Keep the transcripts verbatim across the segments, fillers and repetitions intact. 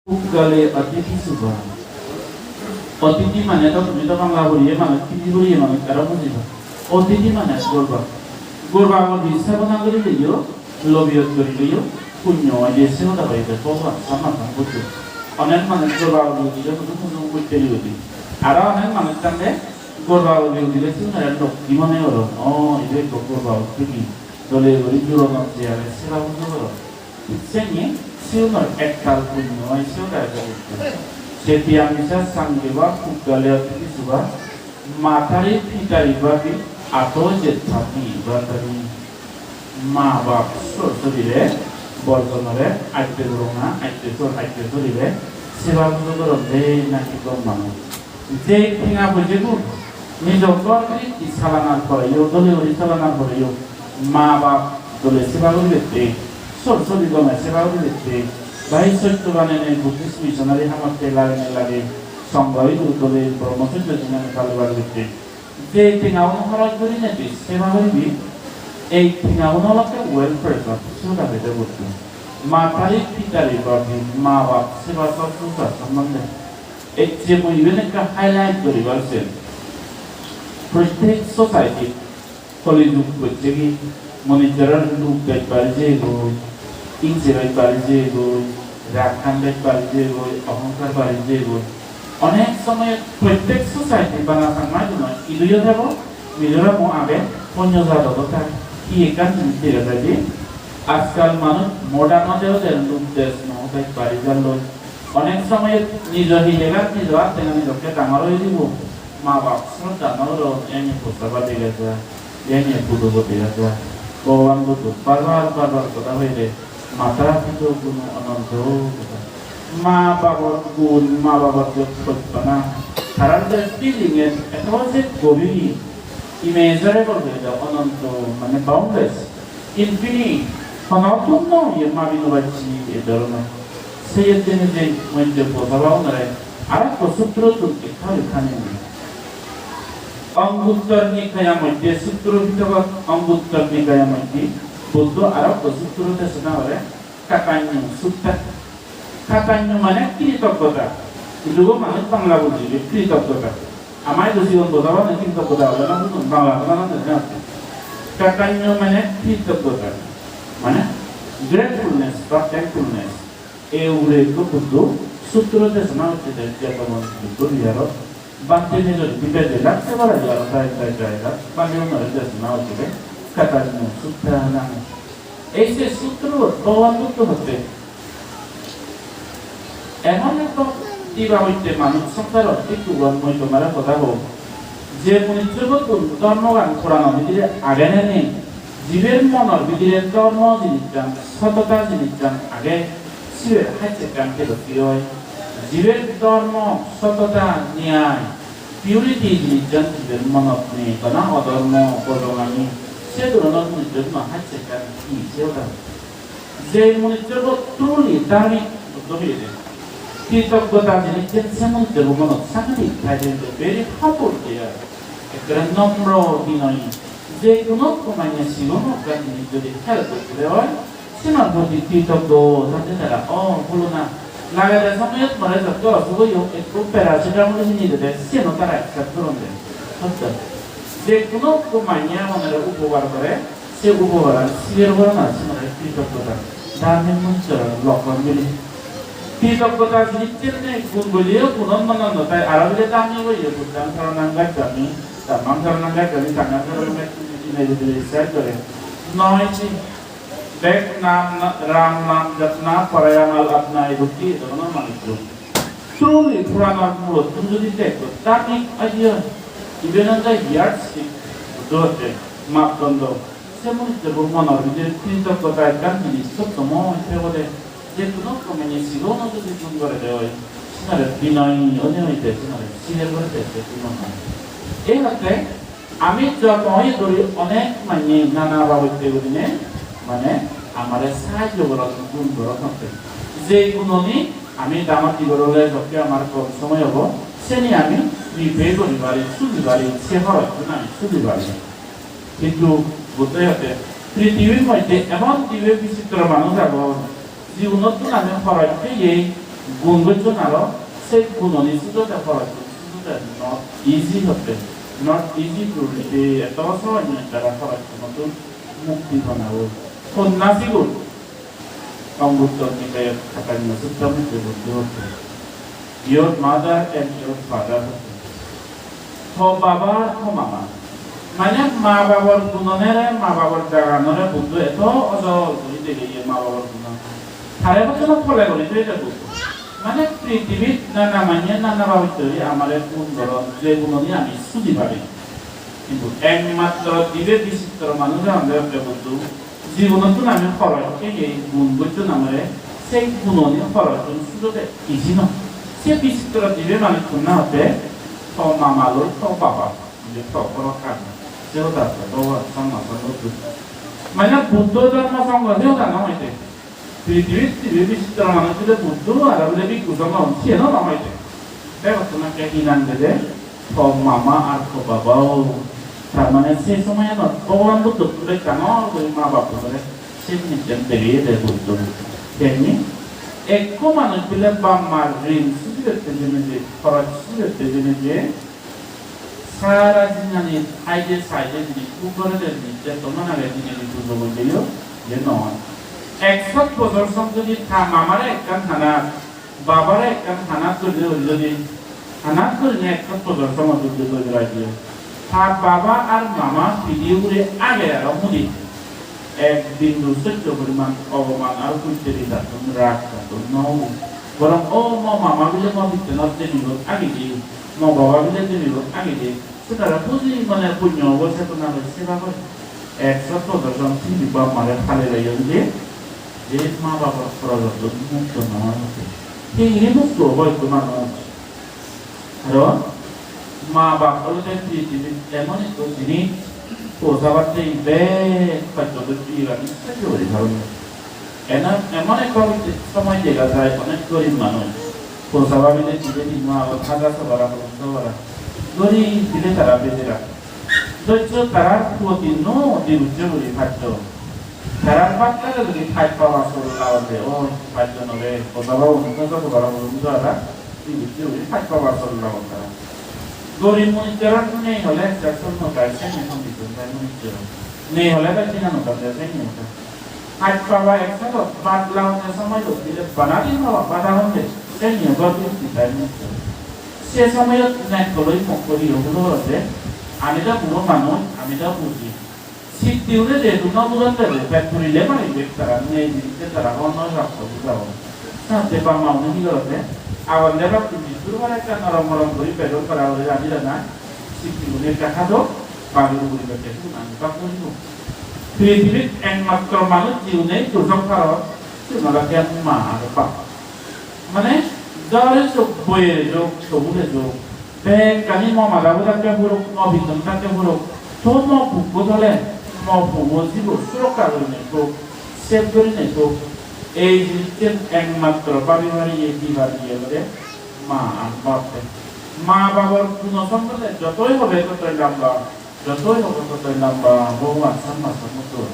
Puggale atithi subha. Atithi mane to tumi to Bangla poriye manuj, Hindi poriye manuj, tara bujiba. Atithi mane gorba. Gorba gori sebona gorileyo, lobiyot gorileyo, punyo oye, se hoda hoide Bhogoban Samma Sambuddho. Onek manuj gorba gori gorileyo, hudu hudu gotte gori. Aro onek manuj tande gorba gori gorile sigunore lokki mone goron. O, ibe ekko gorba uttegi. Dole gori juronot je age seba pujo goron. Seni sigunor ektal punyo oi se hoda hoide. Seti amisa sangeva puggale atithi subha, matari pitari bhabi ato jettha bhatari. Ma bap sor sorire, borjonore, atte gurunga, atte sor, atte sorire seba pujo goronde naki gom manuj. Je tenga poijegun nijo ghor giritti salanar poreyo, dole guri salanar poreyo, ma bap dole seba guribette, sor sori gome seba guribette, ba ei sotto banene Buddhist missionary hamotte lagene lage, songho idu dole Brahmacharya jinghani palibar guritte. Je tengagun horoj gurinei tui seba guribi, ei tengagun olakke welfare-ot suda pede Buddho. Matari pitari bhabi, ma bap seba sosrusa sombonde. Ecche mui iben ekka highlight guribar sen. Prottek society-t Kali jug gocchegi, monijjore lub bej bari jeyegoi, ingse bej bari jeyegoi, ragkan bej bari jeyegoi, ohonkar bari jeyegoi. Onek somoyot prottek society bana Changma idu noi, iduyo debo, Mizoram-o age, honyo jadot o thai, hi ekkan jinis dega jai de. Ajkal manuj modern ode ode lub dej moho bej bari jalloi. Onek somoyot nijo hilegan nijo attega nijokke dangor oi dibo. Ma bap sroddha no goron, eni poster ba dega jai, eni photo bo dega jai. Bhogoban Buddho bar bar, bar bar hoda hoide, mata pito guno ananto. Ma babor gun, ma babor je hochpana, tarar je feeling-e eto je gobir, immeasurable hoide, ananto mane boundless. Infinite, hono tun no oye, mabi no pacchi, ei dhoronor. Seyot jeinei je monjor bojaba unore arekko sutrottun ekka ekka nini. Anguttar Nikaya moddhe sutro bitogot, Anguttar Nikaya moddhe Buddho arekko sutro desona gore Katanyo Sutta. Katanyo mane kritoggota. Idugo manuj Bangla bujibe kritoggota. Ama idu sigon boda mane kritoggota ole na bujun, Bangla boda mane na. Katanyo mane kritoggota. Mane gratefulness ba thankfulness. E ugure ekko Buddho sutro desona hocche de Jetobon Buddho Viharot. Bhante nijor dibe de lakte bara jaro tai tai tai da. Bhante unore desona hocche de Katanyo Sutta nang. Ei se sutro Bhogoban Buddho hotte emon ekko diba hotte manuj songsarot ekku gon mui tomare hoda hom. Je manuj jogottun dhormogan porano bidire age ne nei, jiber monor bidire dhormo jinissan, sotota jinissan age, sibe hacchekkan pedotti oi. Jiber dhormo, sotota, niyai, purity jinissan jiber monot nei, bana odhormo, bojongani, se dhoronor manuj jogottun hacchekkan hi se hoda. Je manuj jogot truly dharmik, Buddho hoyede. Kritoggota jinissan se manuj jogot monot sanghatik thai de, very humble they are. Ekkere nomro binoyi. Je hono ekko manye sigon ekkan jinis jodi help gotte oi, siyenor proti kritoggo thande tara, "O, bolo na. Lagede somoyot more jotto osuk oye, ekko paracetamol hini dede," siyeno tara accept goronde. Hotte. Je hono ekko manye amonore upokar gore, se upokaran sigar gorana siyenore kritoggota, dharmik manujor lokkon bili. Kritoggota jinissan gun boileyo gunot manan no tai, aro bile dharmik oiyo, buddhang saranang gacchami, dhammang saranang gacchami, sanghang saranang gacchami, ine jodi recite gore. Noi si bek nam na-, ram nam japna parayamal apna iduti, idu hono manuj. Truly, Purano murottun jodi dekko, dharmik oiyo, iben olode yardstick, Buddho hotte, mapdondo. Se manuj jebo monor bidire kritoggota ekkan jinis sotto mone obode, je hono ekko manye sigono jodi gun gorede oi, sinore binoy onei hoide, sinore sigar gorede, se binoy. Ei hotte, ami joto oye guri onek manye nana babotte gurinei, mane, amare sahajjo goron, gun goron hotte. Je gunoni ami dangor digor ole jokke amar kom somoy obo, seni ami repay guri pari, sudi pari, se horojun ami sudi pari. Hintu Buddho hotte, pritibir moddhe emon dibe bichitro manuj agon, jiunottun ami horoj peye, Gun gocchon aro, se gunoni sujode horoj gun sujode not easy hotte, not easy to repay, eto sohoj noi tara horoj gunottun mukti pana oi. Honna sigun? Anguttara Nikayot Katanya Sutta moddhe Buddho hotte, "Your mother and your father" hotte. To baba ar to mama. Mane ma babor gunonore, ma babor jaganore Buddho eto ojol guri degeye ma babor gunon. Tare bojjono tole guri toye de Buddho. Mane prithibit nana manye nana babotte guri amare gun goron, je gunoni ami sudi pari. Hintu ekmatro dibe bichitro manuj agonde okke Buddho. Jibonottun ami horoj peye gun gocchon amare, se gunoni horojun sujode easy noi. Se bichitro dibe manuj honna hotte, to mama loi to baba, je to boro karmi. Se hoda hotte Bhogoban Samma Sambuddho. Mane Buddho dhormo songho se hoda no hoide. Prithibit dibe bichitro manuj bile Buddho aro bile bhikkhu songho, siyen no hoide. Begottun ekke hi nang dede? To mama ar to babao. Tar mane se somoyanot Bhogoban Buddho puro ekkan dangor guri ma bapore se jinissan degeye de Buddho. Teni ekko manuj bile bap mar rin sujibette jeinei je, horoj sujibette jeinei je, sara jinghani haide saide jinis, buk gorede jinis, jettoman age jinghani pujo goilleyo je noi. Ekshot bojor song jodi ta mamare ekkan hanat, babare ekkan hanat gurinei uri jodi, hanat gurinei ekkan podor somo duk duk guri rai diye. Ta baba ar mama pidi ugure age aro mudi. Ek bindu sojjo poriman ogoman aro putteri tattun rag tattun no obo. Borong o mo mama bile mo pittenot jemigot agidi, mo baba bile jemigot agidi. Sudara buji mone punyo obo, sedona loi seba gori. Ekshot bodol song tumi bap mare pale loyon je, je ma babor horojottun mukto noi. Hingiri mukto obo ekko manuj? Karon ma bap olode prithibit emon ekko jinis, posabatte bek hojjo gocche, iye gani sojjo guri paron. Ena-, emon ekko somoy dega jai, onek gorib manuj, posa babile dibe tinno agon, haja sobara, horom sobara, gorib bile tara bejera. Dojjo tarar puo tinno dibucche guri pajjon. Tarar bak lage guri paj paba sol lagonde, o pajjonore posa babun, haja sobara, horom sobara, dibucche guri paj paba sol lagon tara. Gorib manuj jarar nei hole ekja sol no tai, seni condition tai manuj jarar. Nei hole tai tinano tai, seni no tai. Haj paba ek salo bhat lagonne somoyot bile bana din paba bhat agonde, se niyo gor din ditai mukto. Se somoyot nekkoloi mokko diyo hulo gorode, ami do buro manuj, ami do buji. Sitti une jehetu no bujon debo, pet purile mari bek tara, nei jinis tara hon no rakko bujabo. Sate bap ma une hi gorode, agonde bak tumi jistur pare ekka norom morom guri bedor para guri rani rana, sitti une ekka hadok, bagi uguri bekke sigun ami bak guribo. Prithibit ekmatro manuj jiune dujok paron, sigun olode ma aro bap. Mane, jor ejok, boiyer ejok, sobur ejok, bekkani mo mada budakke purok, mo bindon dakke purok, to mo bukko tole, mo puo jibo surokka gurinei thok, save gurinei thok. Ei jinissen ekmatro babi pariye, di pariye olode ma ar bap. Ma babor guno sombonde jotoi hobe totoi lamba. Jotoi hobo totoi lamba Bhogoban Samma Sambuddho.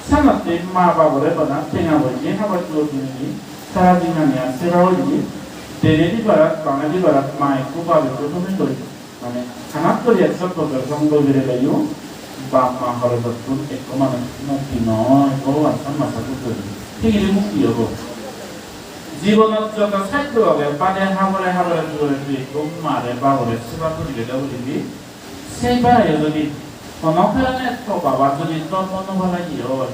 Senotte ma babore bana tenga boiye habar jor dinei, sara dinani ar seba oye, dene di parat, bana di parat, ma ekko bab ekko tumi loi, mane, hanat guri ekso bojor song loi gele leyo, bap ma horojottun ekko manuj mukti noi, Bhogoban Samma Sambuddho. Thik eri mukti obo. Jibonot joto saddo age, bade habore habore dure dure ekko mare babore seba guri gele guri di, sei barayo jodi hono karone to babar jodi dhormo no palai oi,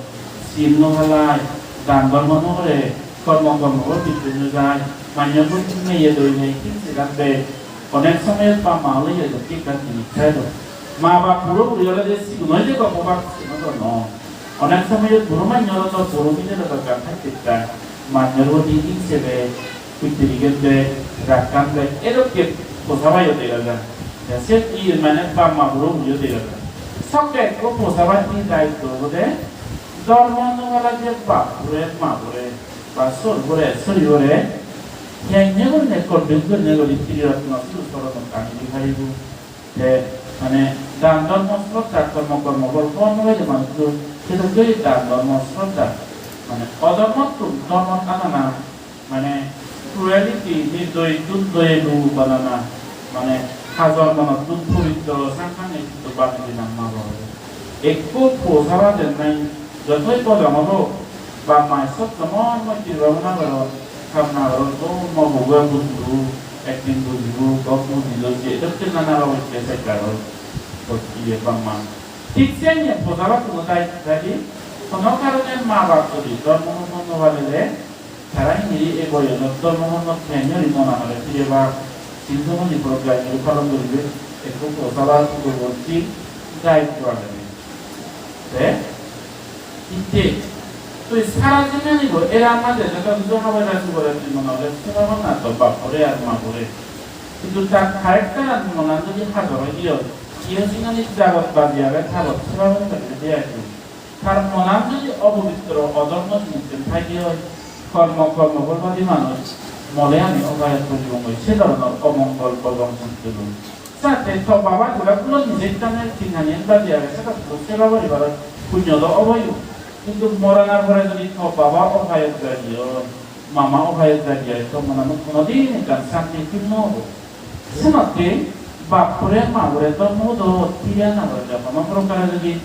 sil no palai, dan dhormo no gore, kormo kormo bor bidde no jai, manjor bor meye doi nei, hingse gan bej, onek somoyot bap ma ole iye dokke ekkan jinis thai do. Ma bap buro guri ole je sigun oi je gommo bap sigun do no. Onek somoyot buro manjor do buro mile do ekkan thai thai, manjor bor di hingse bej, Pittiriget bej, rakkan bej, edokke posabayo dega jai. Te se iye mane bap ma buro guriyo dega jai. Sokke ekko posabar hi daitto obode, dhormo onubhale je bap bore, ma bore, ba sor bore, sori bore, henne gurinei convince gurinei guri Triratno sidu soronot ani di paribo. Te mane dan dhormo sroddha, kormo kormo bol hon no hoide manuj, sedokke dan dhormo sroddha, mane odhormottun dhormot anana, mane Cruelty, nirdoy, dun doye lu banana, mane hajor monottun pobitro sangkani sitto banei dinan ma babore. Ekko po sara dennai, jotoi bojong obo, bap mai sotto mon mottun bhabona goron, bhabona goron, "O mo pobo bujhibo, ekdin bujhibo, gom bujhilo, je dokken nana obotte setta goi." To iye bap ma. Thik senne po sara tuno dai, dai di, hono karone ma bap jodi dhormo hono no palele, tara hingiri ei boyosot dhormo hormo thei nw ri monanore phireba, sil somani porok gai guri palon guribe, ekko po sara sudo bocchi guide gora jai. Te hitte tui sara jinghanibo era maje joto kichu habai rasi gore tui monanore seba bana to bap bore ar ma bore. Hintu tar character ar monan jodi hajor oi diye, iyo jinghani jagot baji age tabot seba bana jodi ai tui. Tar monan jodi opobitro odhormo jinis thai de oi, kormo, kormo phol padi manuj, mole ami opayot pojibongoi, se dhoronor omongol bojong sotto loi. Jate to baba gura pulon nije tane tinganiyan baji age, seta puro seba guribar punyo do oboyo. Hintu moranar pore jodi to baba opayot jai de oi, mama opayot jai de oi, to monanot honodin ekkan santi feel no obo. Senotte bap bore ma bore dhormo hodot phire ana pore de hono prokare jodi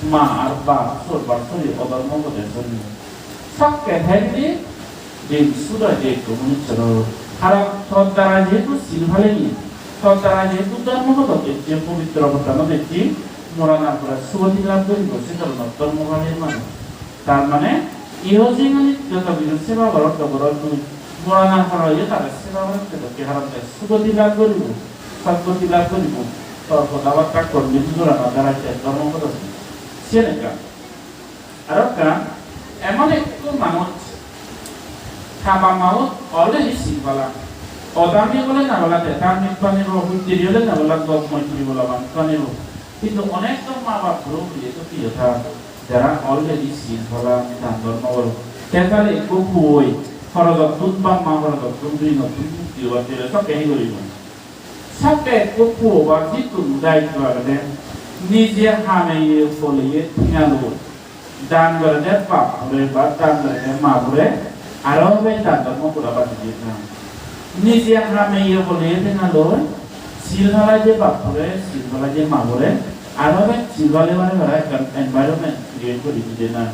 ma ar bap sorbar sori odhormo gode sori. Sokke thai jodi din sudai de ekko manuchchoro. Karon tor darai jehetu sil paleni, tor darai jehetu dhormo hodot ecche, pobitro pottanot ecche, moranar pore sugoti lab guribo, se dhoronor dhormo pale manuj. Tar mane, iho jinghani joto kichu seba goror, to goror tui, moranar pore yo tare seba goror, te dokke haron te sugoti lab guribo, sotgoti lab guribo, to hodabatta kormi jurana darai te dhormo hodot. Siyen ekkan. Aro ekkan, emon ekko manuj, ta bap ma-un already sil pala, odharmik ole na pala, te dharmik banibo, huttiri ole na pala, gom moitri bola manuj banibo. Hintu onek jon ma bap buro buriye to piyo tha, jara already sil pala, dan dhormo goro. Te tale ekko puoi, horojottun bap ma horojottun, rinottun mukti obatte gele sokke hi guribo? Sokke ekko puo ba jittun daitto agede, nije hameye poleye tenga loi dan gorede bap bore ba dan gorede ma bore, aro be dan dhormo gora badi diye na. Nije hameye poleye tenga loi, sil palaide bap bore, sil palaide ma bore, aro be sil pale pale para ekkan environment create guri dide na.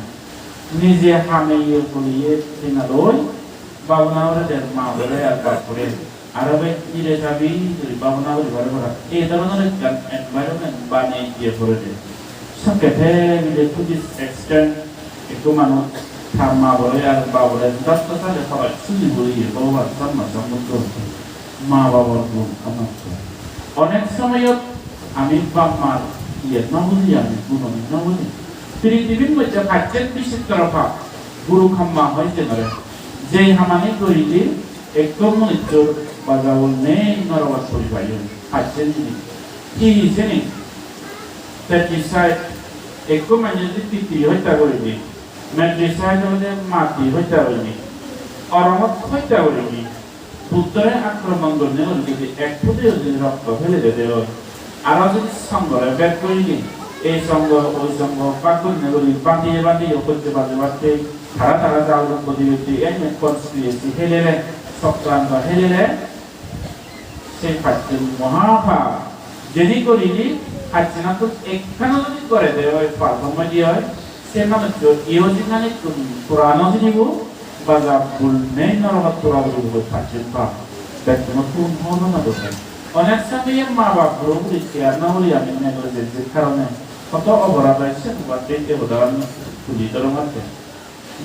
Nije hameye poleye tenga loi, bhabona gorede ma bore ar bap bore. Aro bej nire sabi guri bhabona guri pare para. Ei dhoronor ekkan environment banei diye porede. Sokke te mile to this extent ekko manuj tar ma bore ar bap bore jotto sale hobar suji guri iye Bhogoban Samma Sambuddho hotte. Ma babor gun anokko. Onek somoyot ami bap mar iye no buji, ami gunoni no buji. Pirithibir moddhe pacchen bichitro pap, guru kamma hoi jenore. Jei hamani gorile ekko manucchor bajabol nei norogot puri payon. Pacchen jinis. Hi hi seni? Patricide, ekko manje jodi pitri hotta gorile, matricide olode mati hotta gorile, oromot hotta gorile, Buddhore akromon gorine guri jodi ek phuti jodi rokto pele dede oi, aro jodi songhore bek gorile, ei songho oi songho bak gorine guri bandiye bandiye hojje baje batte tara tara jal gotto diyotte ene conspiracy helele, sokranto helele, se pacchen mohapap. Jedi gorile pacchenattun ekkana jodi gorede oi, pap gom oi de oi, se manuccho iho jinghanittun pura no jinibo, baja bul nei norogot pura guribo goi pacchen pap. Bekkunottun hobor no dode. Onek somoye ma bap buro guri care no guri ami negligence-or karone hoto oporad oi, se hobatte ei hodagan tuli dhorongotte.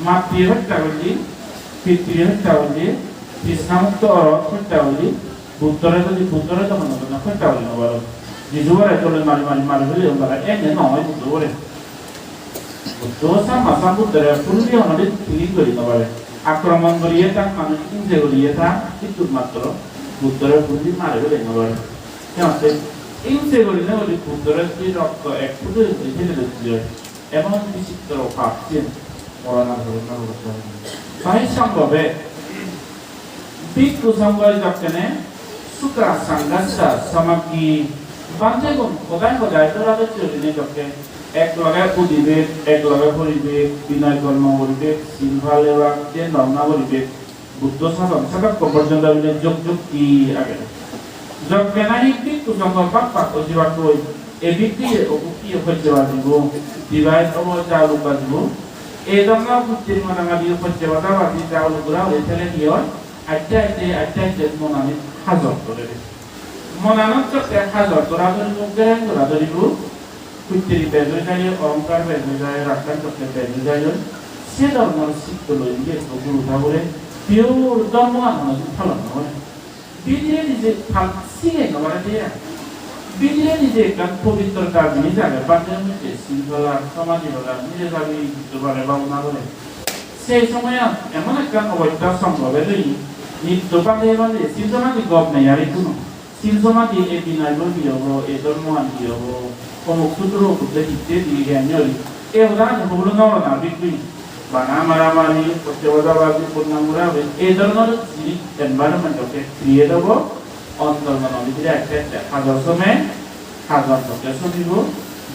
Matri hotta golle, pitri hotta golle, trisna mukto orot hotta golle, Buddhore jodi, Buddhore to hono jone hotta guri no paro. Jisu bore dole mari mari mari fele, oi para ene no oi Buddho bore. Buddho Samma Sambuddhore fully hono din killing guri no pare. Akromon guriye tha, manuj hingse guriye tha, hittur matro Buddhore fully mari fele no pare. Te hotte hingse gurine guri Buddhore jodi rokto ek phutu jodi fele dotte oi, emon bichitro pap siyen, morana pore na pore. Sai songhobe, bhikkhu songho jokkene, Sukha Sanghassa Samaggi, bhantegun hodai hodai dora docche gurinei jokke, ek loge udibek, ek loge poribek, binoy dhormo guribek, sil palebak, dhyan bhabona guribek, Buddho sason sedokko porjonto bile jog jog hi age. Jokke nahi bhikkhu songho bak bak oi jibakkoi, ei bhikkhuye o bhikkhuye hojje bajibo, divide obo, jauluk bajibo. Ei dhoronor buddhir monangadi hojje baja baji jauluk gora guri thele hi oi? Aste aste, aste aste monanit hajor dhore de. Monanot jokke hajor dhora dhoribo, gereng dhora dhoribo, kutteri bej oi jai, ohongkar bej oi jai, raggan jokke bej oi jai, se dhoronor sitto loi diye ekko guru thagure pure dhormoan hono din palon no gore. Bidiredi je pal sige no pare de ai. Bidiredi je ekkan pobitrota jinis age, bhante moddhe sil pala, somadhi pala, nire jabi Buddho pare bhabona gore. Sei somoyot emon ekkan obosta sombhob oi, nitto bhante bhante sil somadhi gom nei ar ikkuno. Sil somadhi ei binai bo hi obo, ei dhormoan hi obo, omuk sutro Buddho hitte di gyan oi. Ei hodani hobor no pang na bhikkhu. Bana maramari, hojje baja baji, bodnam gora gora, ei dhoronor jinis environment okke create obo, ontor mono bidire aste aste hajor some, hajon sokke somibo,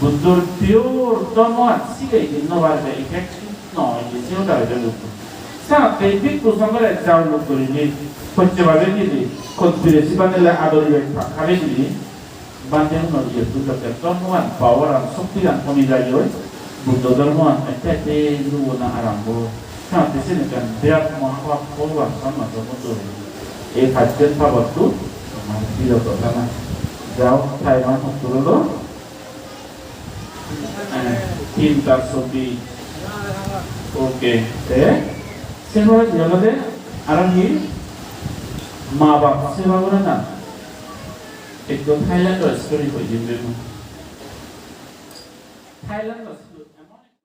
Buddhor pure dhormoan sigei din no paribe, effective no oye, se hoda hoide Buddho. Senotte bhikkhu songhore jauluk gurinei, hojje babe dile, conspiracy banele ador ibe pha-, habe dile, bhante unor iyottun jokke dhormogan, power an, shoktigan homi jai oi, Buddho dhormogan aste aste lubona arombo. Senotte siyen ekkan birat mohapap bhogoban somajor moddhe ei pacchen pabottun amar biroto thana. Jao, time an hottur olo? Eh, tinta sobbi. Okay. Te se pore hi olode aro hi? Ma bap seba gorana. Ekko Thailand-o story hoi dim bemu. Thailand-o